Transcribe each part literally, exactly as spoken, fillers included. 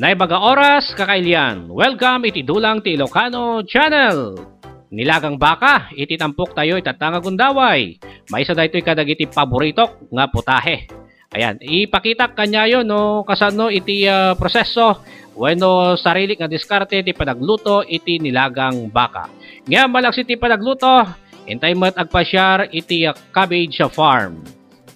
Naibaga oras, kakailian. Welcome iti Dulang ti Ilocano Channel. Nilagang baka iti tampok tayo itatta nga gundaway. Maysa daytoy kadagiti paboritok nga putahe. Ayan, ipakitak kaniayo no kasano iti, ah, proseso wenno sarilik nga diskarte ti panagluto iti nilagang baka. Ngem malaksid ti panagluto, intay met agpasiar iti, ah, cabbage farm.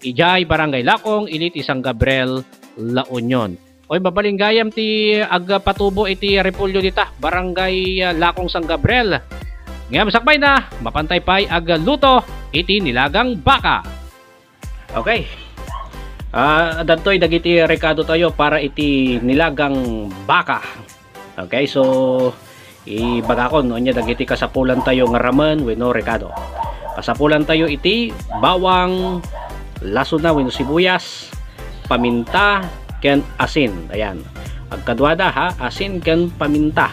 Idiay Barangay Lakong, ili ti San Gabriel, La Union. Oy, mabalin gayam ti agpatubo iti repolyo dita, Barangay, ah, Lakong, San Gabriel. Ngem sakbayna, mapantay pay agluto iti nilagang baka. Okay. Ah, adtoy dagiti rekado tayo para iti nilagang baka. Okay, so ibagakon no ania dagiti kasapulan tayo nga ramen wenno rekado. Kasapulan tayo iti bawang, lasona wenno sibuyas, paminta, ken asin. Ayan. Agkaduada ha, asin ken paminta.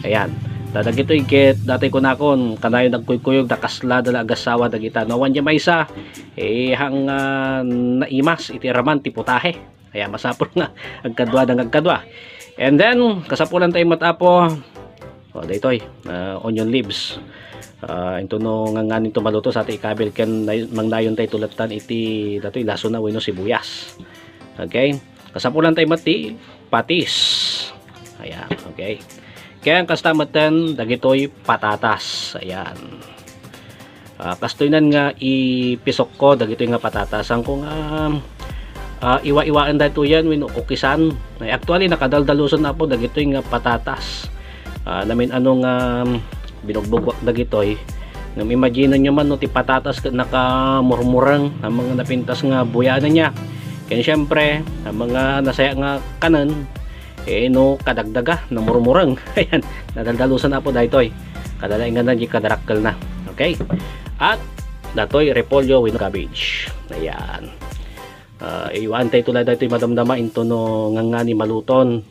Ayan. Dadagitoy ket datoy kunakon, kanayon nagkuykuyog da kasla da la agassawa dagita. No, awan diay maysa, eh, hang, ah, naimas iti raman ti putahe. Ayan, masapul nga agkaduada nga agkadua. And then, kasapulan tayo met, Apo. O, daytoy, ah, onion leaves. Ah, intono nganganin to maluto sa ti ikabil ken nay-, mangnayon tayo tulattan iti datoy lasona wenno sibuyas. Okay? Kasapulan tayo met ti patis. Ayan, okay. Ken kasta metten dagitoy patatas. Ayan. Ah, kastoynan nga ipisokko dagitoy nga patatas. Sangko nga, ah, iwa-iwaen daytoyen wenno kukisan. Ay, actually, nakadaldalusen, Apo, dagitoy nga patatas. Ah, namin-ano nga binugbugwak dagitoy. Ngem imagine nyo man no ti patatas ket nakamurmureng a mga napintas nga buyaan niya. Ken siyempre, a mga nasaya nga kanen, eh, no kadagdaga, namurmureng. Ayan, nadaldalusen, Apo, daytoy. Kada laeng nga na, di kadarakkel na. Okay? At datoy repolyo wenno cabbage. Ayan. Ah, iwan tayo tulad daytoy madamdama intono ngangani maluton.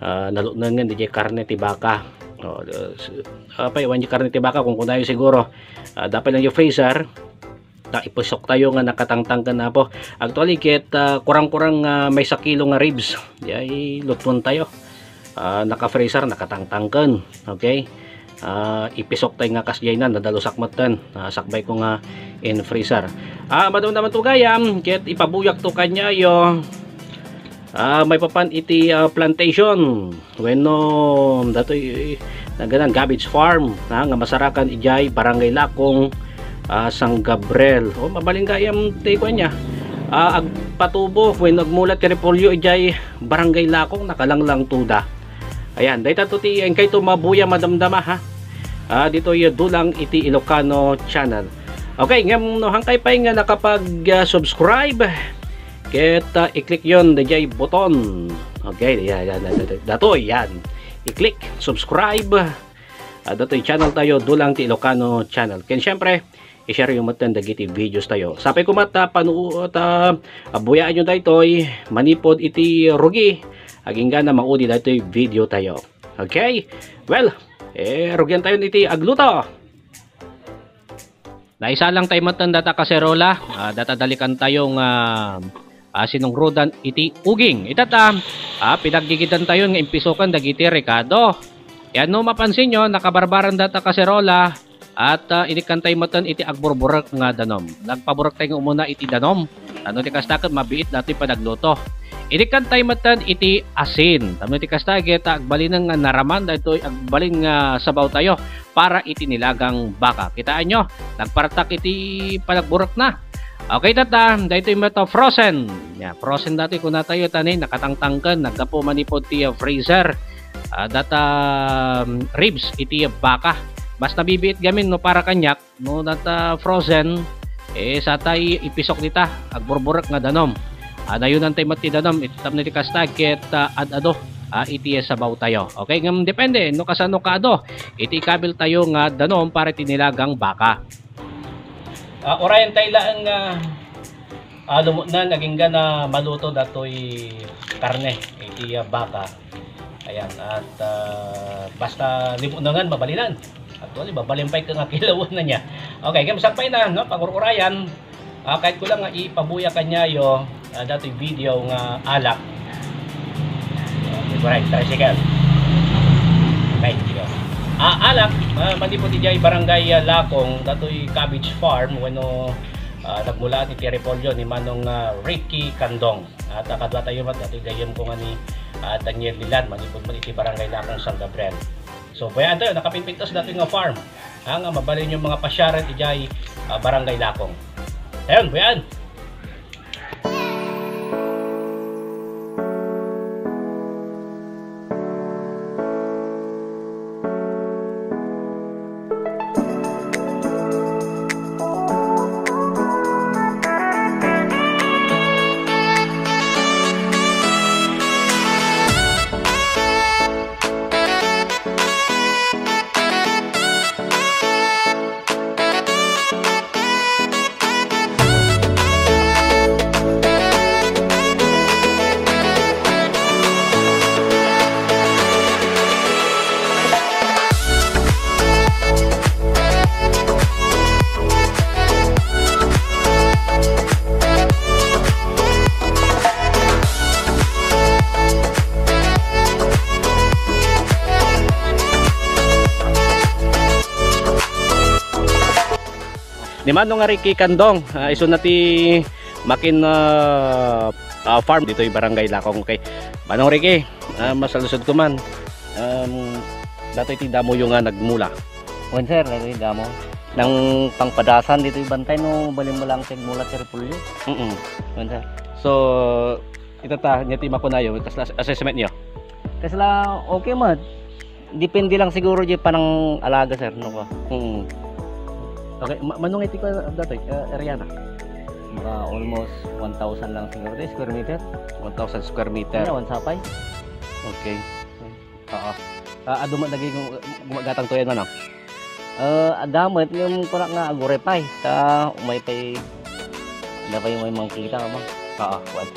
Ah, nalutnengen diay karne ti baka. Oh, s-, apay, iwan diay karne ti baka, kun kunayo siguro. Ah, dapat lang yung freezer. Ta ipusok tayo nga nakatangtangken, Apo. Actually, ket, ah, kurang-kurang, ah, maysa kilo nga ribs. Diay lutuan tayo. Ah, naka-freezer, nakatangtangken. Okay? Ah, ipisok tayo nga kas diay na, nadalusak metten. Ah, sakbay ko nga in freezer. Ah, madamdama to gayam, ket ipabuyak to kaniayo. Ah, maipapan iti, ah, plantation. Wenno, datoy, naganan, cabbage farm, ha, nga masarakan idiay Barangay Lakong, ah, San Gabriel. O, mabalin gayam ti kuan niya. Ah, agpatubo wenno agmulat ti repolyo idiay Barangay Lakong, nakalanglang tuda. Ayan, dayta to ti, engkayto mabuya madamdama, ha. Ah, ditoy Dulang iti Ilocano Channel. Okay, ngem no hankay pay nga nakapag, ah, subscribe, ket, ah, i-click yon dayjay button. Okay, yan, yan, yan, yan. Datoy, yan. I-click, subscribe. Ah, datoy channel tayo, Dulang ti Ilocano Channel. Ken siyempre, i-share yo metten dagiti videos tayo. Sapay koma ta panu-, ta, ah, buyaan yo daytoy, manipod iti rugi. Agingga na maudi daytoy video tayo. Okay? Well, eh, rugian tayo iti agluto. Naisalang tayo metten data kaserola, ah, data dalikan tayo nga, ah, sinungrudan iti uging. Itata, ah, pinaggigidan tayo nga impisokan dagiti rekado. Yan no mapansin nyo, nakabarbaran data kaserola, at, ah, inikkan tayo metten iti agburburek nga danom. Nagpaburek tayo nga umuna iti danom. Ano ti kasta ket mabiit datoy panagluto. Inikkan tayo metten iti asin. Tapno ti kasta ket agbalinen nga naraman daytoy agbalin nga sabaw tayo para iti nilagang baka. Kitaan nyo, nagpartak iti panagburek na. Okay, tata, daytoy met a frozen. Ya, frozen datoy kuna tayo, tani, nakatangtangken, naggapu manipod ti, ah, freezer. Ah, data, um, ribs iti baka. Mas nabibiit gamin no para kaniak, no, data frozen, eh, satay ipisok dita, agburburek nga danom. Ah, nayunan tay met ti danom, it-, tapno ti kasta, ket, ah, ad-ado, ah, iti sabaw tayo. Okay, ngem depende, no, kasano kaado, iti ikabil tayo nga danom para iti nilagang baka. Ah, urayan tay laeng nga, ah, lumutnang agingga na maluto datoy karne, iti, ah, baka. Ayan, at, ah, basta limutnangan, mabalinan. Actually, mabalin pay nga kilawan na niya. Okay, kaya masakpay na, no? Pangur-urayan. Ah, kahit ko lang nga ipabuya kaniayo, ah, datoy video nga alak. Right, tricycle. Right, sige. Ah, alak, ah, manipud idiay Barangay, ah, Lakong, datoy cabbage farm, wenno, ah, nagmula ti repolyo ni Manong, ah, Ricky Candong. At, ah, kadua tayo met, datoy gayyem ko nga ni, ah, Daniel Lilan, manipud met iti Barangay Lakong, San Gabriel. So, bayan tayo, nakapimpintas datoy nga farm. Ah, nga mabalin yung mga pasyaran idiay, ah, Barangay Lakong. Ayun, bayan. Ni Manong Ricky Candong, ah, isu na ti Makin, ah, ah, Farm ditoy Barangay Lakong. Okay. Manong Ricky, ah, masaludsodko man. Um, datoy ti damoyo nga nagmula. Wen, sir, datoy damo. Nang pangpadasan ditoy bantay no, balin mo lang ti agmula ti repolyo. Mm-mm. Wen, sir. So, ita ta, nia ti makunayo, kasla assessment nyo? Kasla, okay man. Depende lang siguro di panang-alaga, sir, no ka? Mm. Okay, ma-, manong iti ko dati, eh, area na? Mga almost one thousand lang siguro, di, square meter. One thousand square meter. Ano, one sapay? Okay. Oo. Ah, adu met dagiti gum-, gumagatang tuyen, ano? Eh, adda met ngem kunak nga aguray pay. Ta umay pay, adda pay umay mangkita, ama. Oo. Kuan.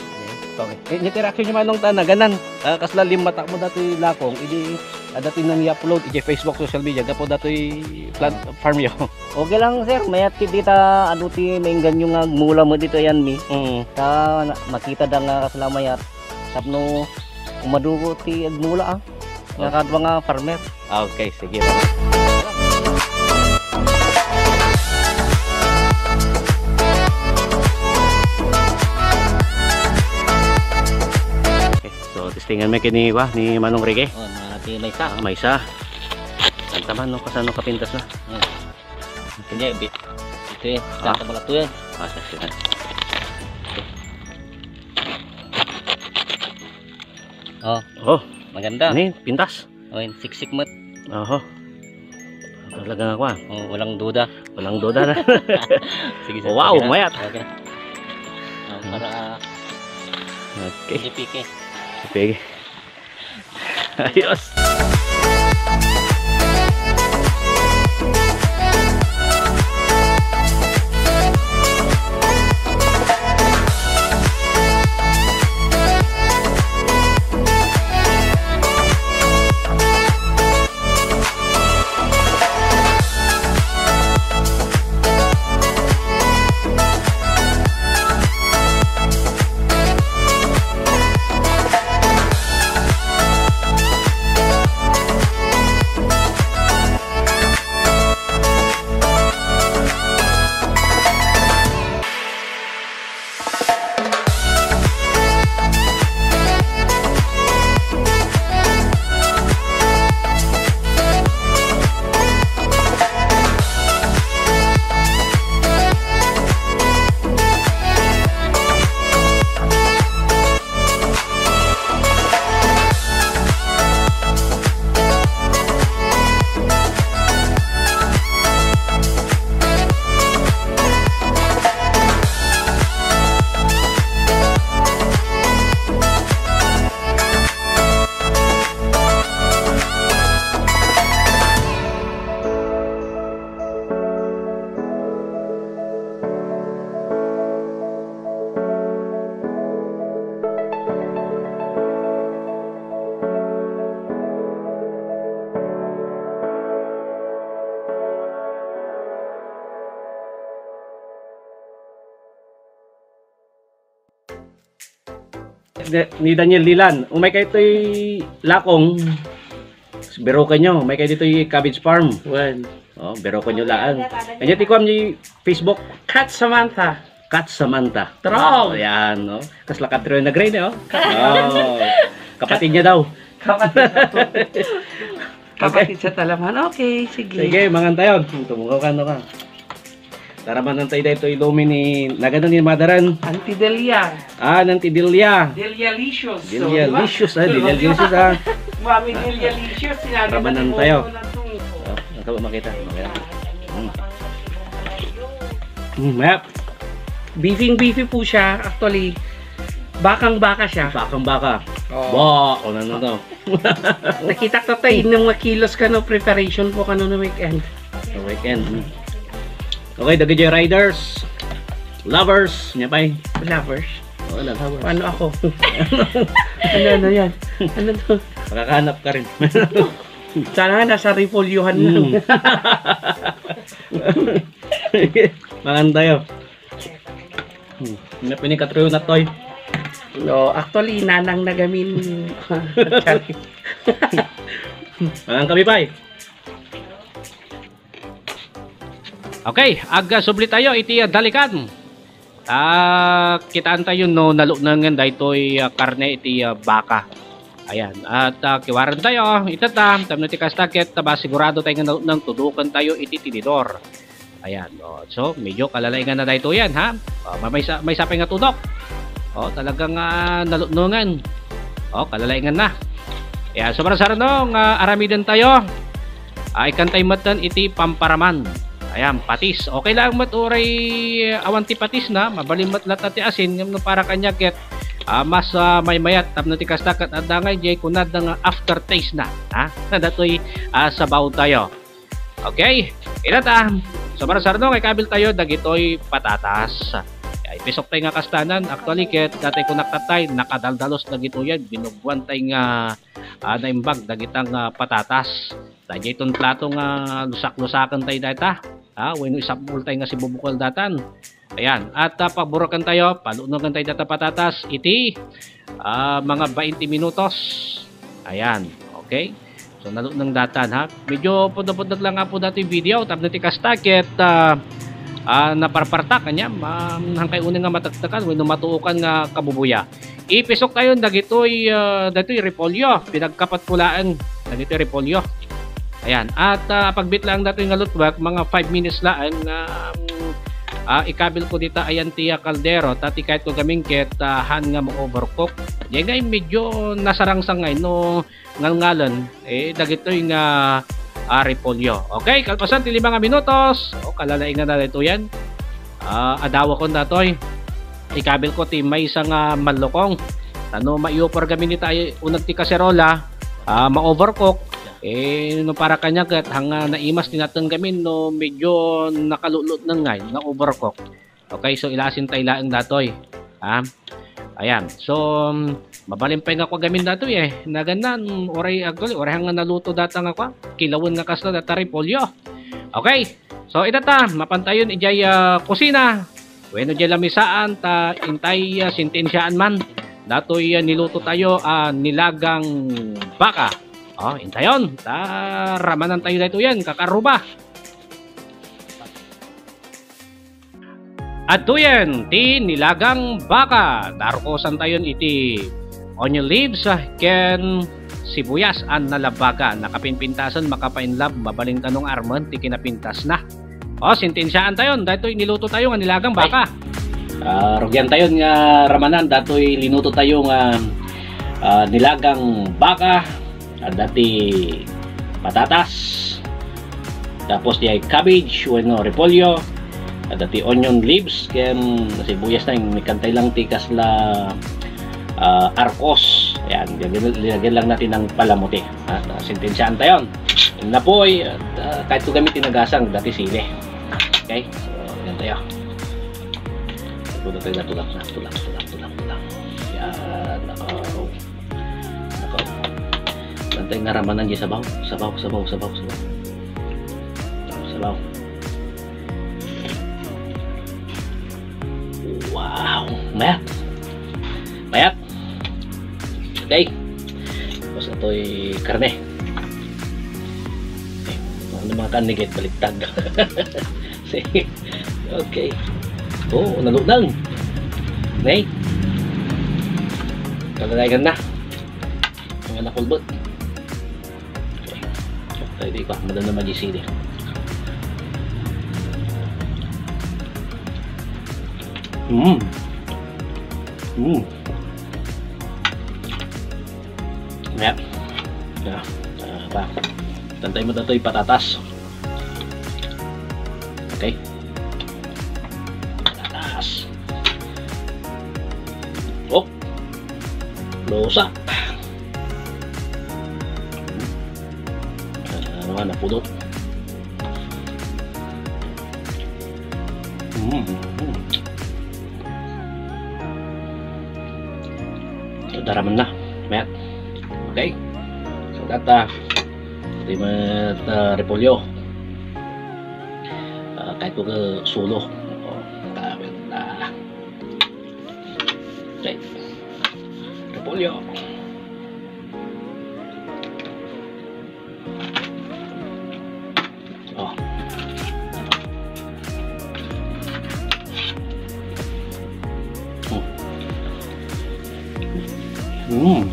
Okay. Eh, iti reaction nyo manong ta naganan. Ah, kasla limmata mo datoy Lakong, idi, ah, datoy nang i-upload iti Facebook, social media, gapu datoy plant farm yo. Okay lang, sir. Mayat ti dita, adu ti maingganyo nga agmula met ditoy ayanmi. Mm. Ta na-, makita da nga kasla mayat. Tapno umadugo ti agmula, ah. Nga kadua nga farmer. Ah, okay, sige. Okay, so, testingan mi kini, wa, ni Manong Ricky. Oh, na, ti maysa. Ah, maysa. Santa man, no, kasano kapintas na? Hmm. Kanya, bi-, ito eh, Ah. Santa Balatuyan. Ah, sa, sa. Oh. Oh. Maganda. Ni, pintas. Oh, yun, siksik met. Oho. Talaga nga, kuwan. Oh, walang duda. Walang duda na. Sige, sir. Wow, sige na. Mayat. Okay na. Oh, para, ah, Okay. G P K. Sige. Ayos. ni, ni Daniel Lilan. Umay kayo to'y lakong. Biro kanyo, may kayo dito'y cabbage farm. Wen. Oh, biro kanyo laan. Kanya ti kuam ni Facebook. Kat Samantha. Kat Samantha. True. Oh, yan, no? Kasla kadro yung nag-rain, eh, oh. Oh, kapatid niya daw. Kapatid niya. Kapatid sa talaman. Okay, sige. Sige, mangan tayo. Tumugaw ka, ano ka? Taramanan tayo dito ilumi ni, nagano ni madaran? Auntie Delia. Ah, Auntie Delia. Delialicious. So, Delialicious, ah, Delialicious, ah. Mami Delialicious, sinabi Taramanan na tayo. Mo na to. Oh, ang tabo makita. Okay. Hmm. Hmm, yep. Beefing beefy po siya. Actually, bakang baka siya. Bakang baka. Oo. Ba, ano na to? Nakita ko tayo, nung makilos ka, no, preparation po ka, no, no weekend. Sa weekend. Hmm. Okay, dagiti riders, lovers, niya pa'y. Lovers? Oo, na lovers. Ano ako? Ano, ano yan? Ano to? Makakahanap ka rin. Sana nga nasa Repolliohan lang. Mm. Mangan tayo. Hmm. Ano pinikatruyo na toy? No, actually, nanang na gamin. Mangan kami, pay. Okay, ag, ah, subli tayo iti, ah, dalikan. Ah, kitaan tayo no naluknengen daytoy, ah, karne iti, ah, baka. Ayan, at, ah, kiwaren tayo, itata, tapno ti kasta ket, ah, sigurado tayo nga nalukneng tuduken tayo iti tinidor. Ayan, oh. So, medyo kalalaingan na daytoy yan, ha? Oh, may, may sa-, may sapay nga tudok. Oh, talagang, ah, naluknengen. Oh, kalalaingan na. Ayan, so, para sa ano, nga aramiden tayo, ah, ikantay met iti pamparaman. Ayan, patis. Okay lang met uray awan ti patis na, mabalin met latta ti asin, ngem no para kaniak ket, ah, mas, ah, maymayat tapno ti kasta ket adda nga idiay kunada nga aftertaste na, ha? Datoy, ah, sabaw tayo. Okay, itata. So, para sa ano, nga ikabil tayo dagitoy patatas. Ay, pisok tayo nga kastanan. Actually, ket dati ko nakatay, nakadaldalos dagitoy yan. Binugwan tayo nga, ah, naimbag dagitang, ah, patatas. Dagitoy plato nga lusak-lusakan tayo data. Ha, wenno isapul tayo nga sibubukal datan. Ayan, at, ah, paburakan tayo, paluknogan tayo data patatas iti, ah, mga bainte minutos. Ayan, okay. So, nalukneng datan, ha. Medyo pudno-pudno lang nga po dati video, tapno ti kasta ket, ah, ah, naparpartak, kanya, ma-, hangkay unay nga matektekan, wenno matuokan nga kabubuya. Ipisok tayo dagitoy, ah, dagitoy repolyo. Pinagkapat ko laeng dagitoy repolyo. Ayan. At, ah, pagbit laeng datoy nga lutwak, mga five minutes laeng, ah, ah, ikabil ko dita ayan ti, ah, kaldero. Tati kahit ko gamin ket, ah, han nga ma-overcook. Diay ngay medyo nasarangsang ngay no ngalngalen, eh, dagitoy nga, ah, repolyo. Okay, kalpasan ti lima nga minutos. O, kalalaingan na daytoy yan. Ah, adawakon datoy. Ikabil ko ti maysa nga mallukong. Ta no maiyupor gamin ita ay uneg ti kaserola, ah, ma-overcook. Eh, no para kaniak ket, hanga naimas ti nateng gamin no medyo nakalulutneng ngay nga overcook. Okay, so ilasin tayo laeng datoy. Ha? Ayan. So, um, mabalin pay nga kua gamin datoy, eh. Nagannan, uray, actually, uray nga naluto data nga kua. Kilawen nga kasla data repolyo. Okay. So, itata, mapan tayon idiay, ah, kusina. Wenno diay lamisaan, ta intay, ah, sentensiaan man. Datoy, ah, niluto tayo, ah, nilagang baka. Oh, intayon. Ta, ramanan tayo daytoy yan, kakaruba. Adtoyen ti nilagang baka. Narkosan tayon iti onion leaves, ah, ken sibuyas a nalabaga. Nakapinpintasen, makapainlab, mabalin kano nga armen ti kinapintasna. O, sentensiaan tayon. Daytoy niluto tayo nga nilagang baka. Ah, rugian tayon nga ramanan. Datoy linuto tayo nga, ah, nilagang baka. Adda ti patatas, tapos diay cabbage wenno repolyo, adda ti onion leaves, ken sibuyas na, inikantay lang ti kasla, ah, arkos. Ayan, lagyan, lagyan lang natin ng palamuti. Ha? Sentensiaan tayo. Napoy, at, ah, kahit ko gamit tinagasang, dati sili. Okay? So, yan tayo. Tulak tayo na, tulak na, tulak, tulak, tulak, tulak. Yan, nako. Nako. Bantay nga ramanan di sabaw. Sabaw, sabaw, sabaw, sabaw. Sabaw. Wow! Mayat! Mayat! Okay. Tapos ito'y karne. Okay. Ano mga karne, get baliktad. Sige. Okay. Oh, nalunang. Okay. Kalalayan na. Mga nakulbot. Okay. Ay, di pa. Madam na mag-isili. Mm. Mm. Yep. Yeah. Ah, pa. Tantay mo datoy patatas. Okay. Patatas. Oh. Lusa. Ah, ano nga, napudot. Mm, mm. So, daraman na. Mayat. Okay. So, that, ah, di met, ah, repolyo. Ah, kahit ko ka sulo. Oh, tapit na. Okay. Repolyo. Oh. Mm. Mm.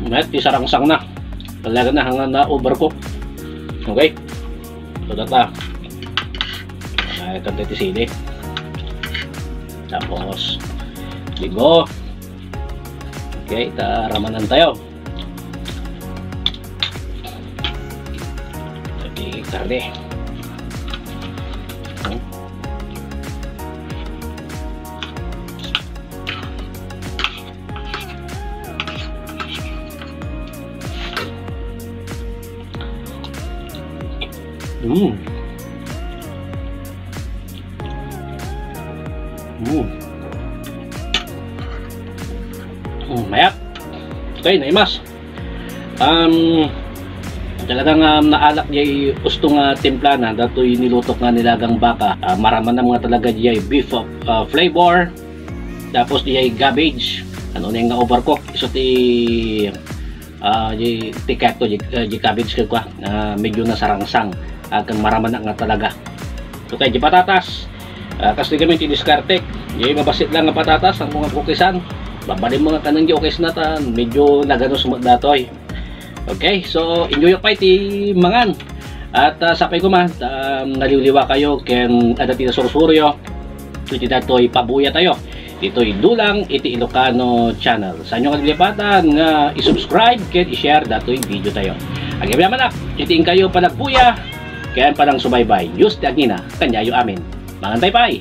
Mayat ti sarangsang na. Talaga na, hanggang na overcook. Okay. So, data. Ay, tantay ti sili. Tapos, ligo. Okay, ta ramanan tayo. Lagi karne. Hmm. Mm. Mm. Mm, mayat. Okay, naimas. Um, talagang, um, naalak jay usto nga timplana, datoy nilutok nga nilagang baka. Ah, maramanam nga talaga jay beef, ah, flavor. Tapos jay cabbage. Ano na nga overcook? Isu ti, ah, jay, ti keto, jay, ah, jay cabbage kay kua. Ah, medyo nasarangsang. Agkan maramanak nga talaga. Okay, jay patatas. Ah, kastoy kami ti diskarte. Jay mabassit lang nga patatas, ang mga kukisan. Babalin mo nga kanang jay ukis na ta, medyo naganus mo datoy. Okay, so enjoy pay ti mangan. At, ah, sapay ko man, um, naliwliwa kayo ken adda ti nasursuryo. Iti datoy pabuya tayo. Ditoy Dulang iti Ilocano Channel. Saanyo nga lipatan nga i-subscribe ken i-share datoy video tayo. Agyaman, iti inkayo panagbuya ken panangsubaybay. Diyos ti agina kaniayo amin. Mangan pay pay.